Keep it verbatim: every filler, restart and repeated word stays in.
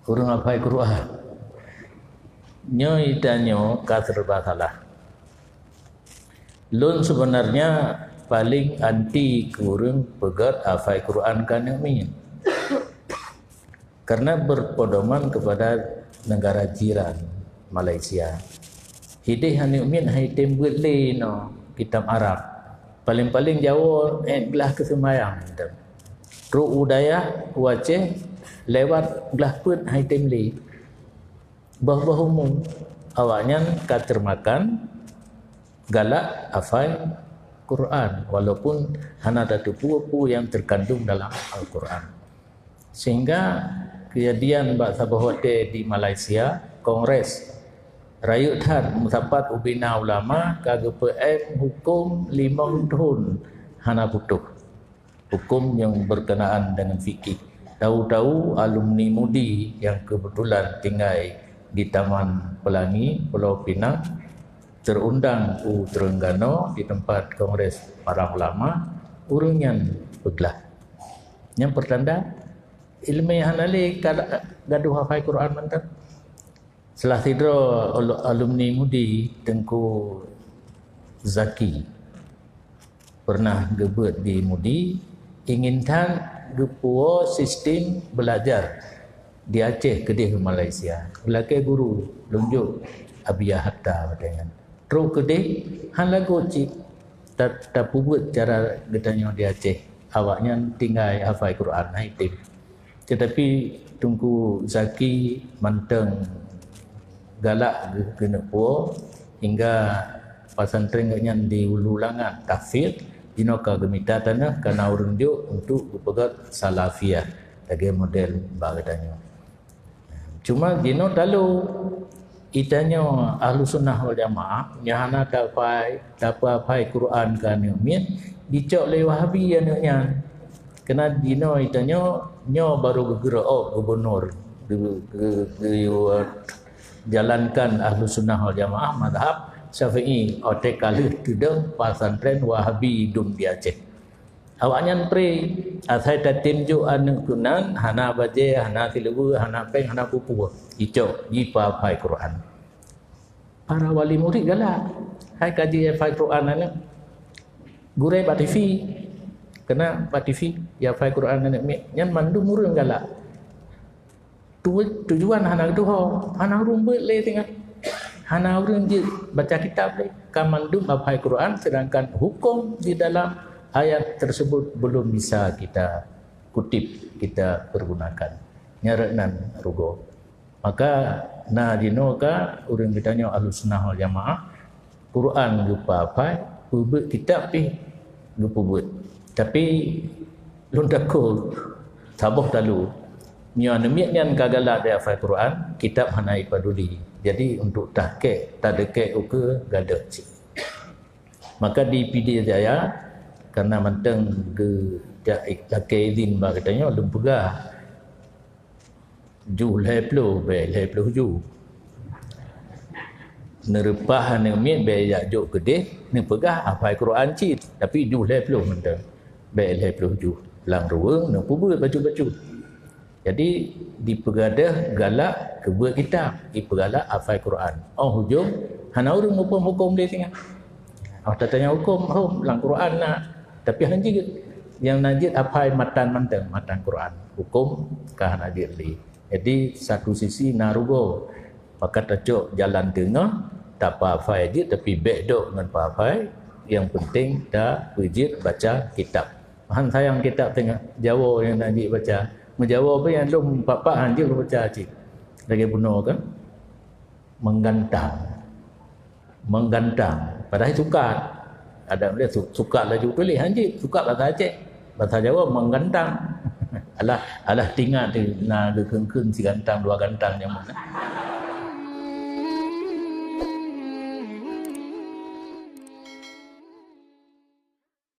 Ureuëng hafai Quran. Nyoe tanyoe ka serba salah. Lôn sebenarnya paling anti keu ureuëng peugét hafai Quran keu aneuk miet. Karena berpedoman kepada negara jiran, Malaysia. Hideh aneuk miet han item beuet lé inoe kitab Arab. Paling-paling jawoe ék glah keu seumayang. Trok u dayah u Aceh lewat glah peuet han item lé. Boh-boh umu awaknyan ka teumakan galak hafai Quran, walaupun hana tateupeue peue nyang terkandung dalam Al-Quran. Sehingga kejadian bak saboh watée di Malaysia, kongres rayeuk that meusapat ubena ulama ka geupeuém huköm limong thon hana putôh. Huköm nyang berkenaan dengan fikih. Tahu-tahu alumni MUDI yang kebetulan tinggai di Taman Pelangi, Pulau Pinang, terundang u Terengganu di tempat kongres para ulama, ureuëng nyan peuglah. Nyang pertanda, ileumé hana lé ka gadoh hafai Quran mantong. Salah sidroe alu-, alumni MUDI, Teungku Zaki, pernah geubeuet di MUDI, ingin that geupuwoe sistem belajar di Aceh keudeh u Malaysia. Geulakée guru, lôn jok Abiya Hatta watée nyan. Trok keudeh, hana lagot cit ta-, tapeubuet cara geutanyoe di Aceh. Awaknyan tinggai hafai Quran, han item. Tetapi Teungku Zaki mantong galak geu-, geuneuk puwoe hingga pesantren geuh nyan di Hulu Langat, Tahfiz, jinoe ka geumita tanoh ka na ureuëng jok untuk geupeugét Salafiyah lagée model bak geutanyoe. Cuma jinoe talo, itanyoe Ahlussunnah wal Jamaah nyang hana tafai, tapeuhafai Quran keu aneuk miet, dicok lé Wahabi aneuk nyan. Keunan jinoe itanyoe nyoe baru geugeurok gubunur geu-, geu-, geu-, jalankan Ahlussunnah wal Jamaah mazhab Syafi'i, watée ka lheueh teudong pesantren Wahabi dum di Aceh. Awaknyan pre, asai tatem jok aneuk keunan, hana bajée, hana sileubeu, hana péng, hana peue-peue. Icok, jipeuhafai Quran. Para wali murid galak. Hai ka jihafai Quran aneuk. Gurée bak TV. Keunan bak TV, jihafai Quran aneuk miet. Nyan mandum ureuëng galak. Tu-, tujuan hana geutuho, hana ureuëng beuet lé singoh. Hana ureuëng jeuet baca kitab lé. Ka mandum hafai Quran, sedangkan hukum di dalam ayat tersebut belum bisa kita kutip, kita pergunakan. Nyan rot nan rugoe. Maka na jinoe ka ureuëng geutanyoe Ahlussunnah wal Jamaah, Quran geupeuhafai, peubeuet kitab pih geupeubuet. Tapi lôn takot saboh talu. Nyoe aneuk miet nyan ka galak dihafai Quran, kitab hana ipaduli. Jadi untuk tahqiq, tadeukek ukeue gadôh cit. Maka di Pidie Jaya, karena mantong geujak lakée idin bak geutanyoe, lôn peugah, ju lhée ploh, bék lhée ploh ju. Neureupah aneuk miet bék jak jok keudeh, neupeugah hafai Quran cit, tapi ju lhée ploh mantong. Bék lhée ploh ju. Lam ruweueng neupeubuet bacut-bacut. Jadi, dipeugadôh galak keu beuet kitab, dipeugalak hafai Quran. Óh ujong, hana ureuëng muphom huköm lé singoh. Óh tatanyong huköm, hom, lam Quran na, tapi hana jeuet. Nyang na jeuet hafai matan mantong, matan Quran. Huköm ka hana jeuet lé. Jadi, satu sisi na rugoe. Maka tacok jalan teungoh, tapeuhafai jeuet, tapi bék dok ngon peuhafai. Nyang penting tapeujeuet baca kitab. Han sayang kitab teungoh jawoe nyang na jeuet baca. Meujawoe pih nyang lom papak han jeuet baca cit. Lagée bunoe kan? Menggantang. Menggantang. Padahai sukat. Ada boleh su-, sukat laju tuléh han jeuet. Sukat bahasa Aceh. Bahasa Jawa menggantang. Alah, alah tingat tu na geukheun-kheun sigantang dua gantang nyan.